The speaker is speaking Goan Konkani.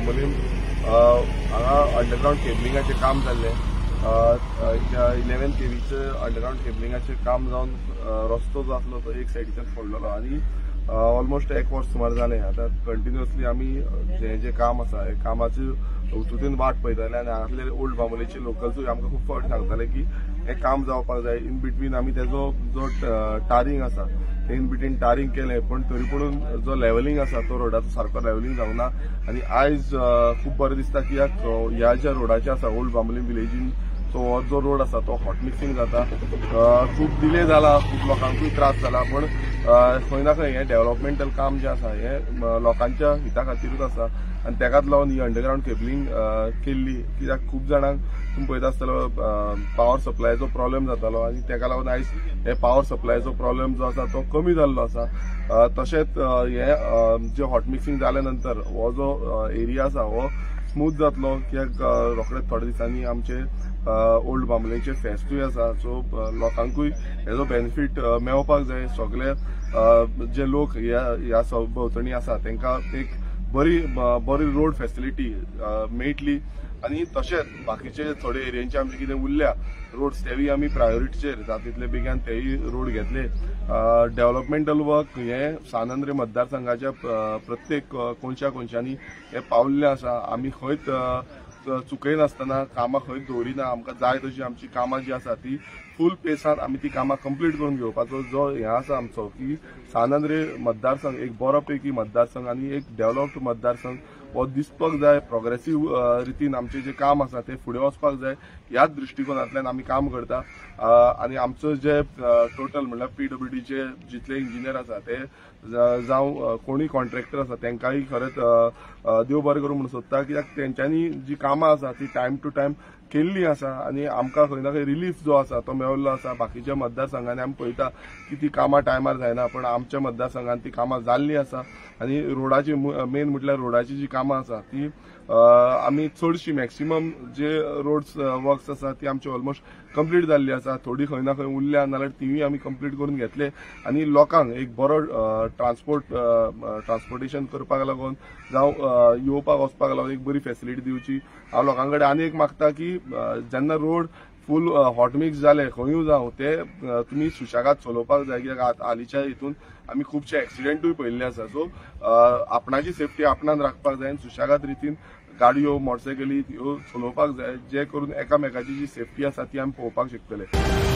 बांबोलीम हांगा अंडरग्रावंड केबलिंगाचें काम जाल्लें. 11 केवीचें अंडरग्रावंड केबलिंगाचें काम जावन रस्तो जो आसलो तो एक सायडीच्यान फोडलेलो आनी ऑलमोस्ट एक वर्स सुमार जालें. आतां कंटिन्युअसली आमी हें जें काम आसा हे कामाची उतून वाट पळयताले आनी हांगासले ओल्ड बांबोलीचे लोकल्सूय आमकां खूब फावटी सांगताले की हें काम जावपाक जाय. इन बिटवीन आमी तेजो जो टारींग आसा तें इन बिटवीन टारींग केलें, पण तरी पुणून जो लेवलिंग आसा तो रोडाचो सारको लेवलिंग जावंक ना. आनी आयज खूब बरें दिसता की ह्या ज्या रोडाचें आसा ओल्ड बांबोलीम विलेजीन तो जो रोड आसा तो हॉट मिक्सिंग जाता. खूब डिले जाला, खूब लोकांकूय त्रास जाला, पण खंय ना खंय हें डेव्हलपमेंटल काम जें आसा हें लोकांच्या हिता खातीरूच आसा आनी तेकाच लागून ही अंडरग्रावंड केबलिंग केल्ली. कित्याक खूब जाणांक तुमी पळयता आसतलो पावर सप्लायचो प्रॉब्लेम जातालो आनी तेका लागून आयज हे पावर सप्लायचो प्रॉब्लेम जो आसा तो कमी जाल्लो आसा. तशेंच हें जें हॉट मिक्सिंग जाल्या नंतर हो जो एरिया आसा हो स्मूथ जातलो, कित्याक रोखडेच थोड्या दिसांनी आमचे ओल्ड बांबोलीचे फेस्तूय आसा. सो लोकांकूय हेजो बेनिफीट मेळपाक जाय. सगळे जे लोक ह्या भोंवतणी आसा तांकां एक बरी बरी रोड फेसिलिटी मेळटली. आनी तशेंच बाकीचे थोडे एरियांचे आमचे कितें उरल्या रोड्स तेवूय आमी प्रायोरिटीचेर जाता तितले बेगीन तेय रोड घेतले. डेव्हलपमेंटल वर्क हें सान आंद्रे मतदारसंघाच्या प्रत्येक कोनशा कोनशांनी हें पावल्लें आसा. आमी खंयच चुकयनासतना कामां खंयच दवरिना. आमकां जाय तशी आमची कामां जी आसा ती फूल पेसान आमी ती कामां कंप्लीट करून घेवपाचो जो हें आसा आमचो की सान आंद्रे मतदारसंघ एक बरो पैकी मतदारसंघ आनी एक डेव्हलप्ड मतदारसंघ हो दिसपाक जाय. प्रोग्रेसीव रितीन आमचें जें काम आसा तें फुडें वचपाक जाय ह्याच दृश्टिकोनांतल्यान आमी काम करता. आनी आमचो जे टोटल म्हणल्यार पीडब्ल्यूडीचे जितले इंजिनियर आसा ते जावं कोणूय कॉन्ट्रॅक्टर आसा तांकांय खरेंच देव बरें करूं म्हणून सोदता, कित्याक तेंच्यांनी जी कामां आसा ती टायम टू टायम केल्ली आसा आनी आमकां खंय ना खंय रिलीफ जो आसा तो मेळिल्लो आसा. बाकीच्या मतदारसंघांनी आमी पळयता की ती कामां टायमार जायना, पण आमच्या मतदारसंघान ती कामां जाल्लीं आसा. आनी रोडाची मेन म्हटल्यार रोडाची जी कामां आसा ती आमी चडशी मॅक्सिमम जे रोड्स वर्क्स आसा ती आमची ऑलमोस्ट कंप्लीट जाल्ली आसा. थोडी खंय ना खंय उरल्या नाल्यार तिवूय आमी कंप्लीट करून घेतले आनी लोकांक एक बरो ट्रान्सपोर्टेशन करपाक लागून जावं येवपाक वचपाक लागून एक बरी फेसिलिटी दिवची. हांव लोकां कडेन आनी एक मागता की जेन्ना रोड फूल हॉट मिक्स जाले खंयूय जावं ते तुमी सुशेगाद चलोवपाक जाय, कित्याक हालींच्या हितून आमी खुबशे एक्सिडेंटूय पळयल्ले आसा. सो आपणाची सेफ्टी आपणान राखपाक जाय आनी सुशेगाद रितीन गाडयो मोटरसायकली ह्यो चलोवपाक जाय, जे करून एकामेकाची जी सेफ्टी आसा ती आमी पळोवपाक शकतले.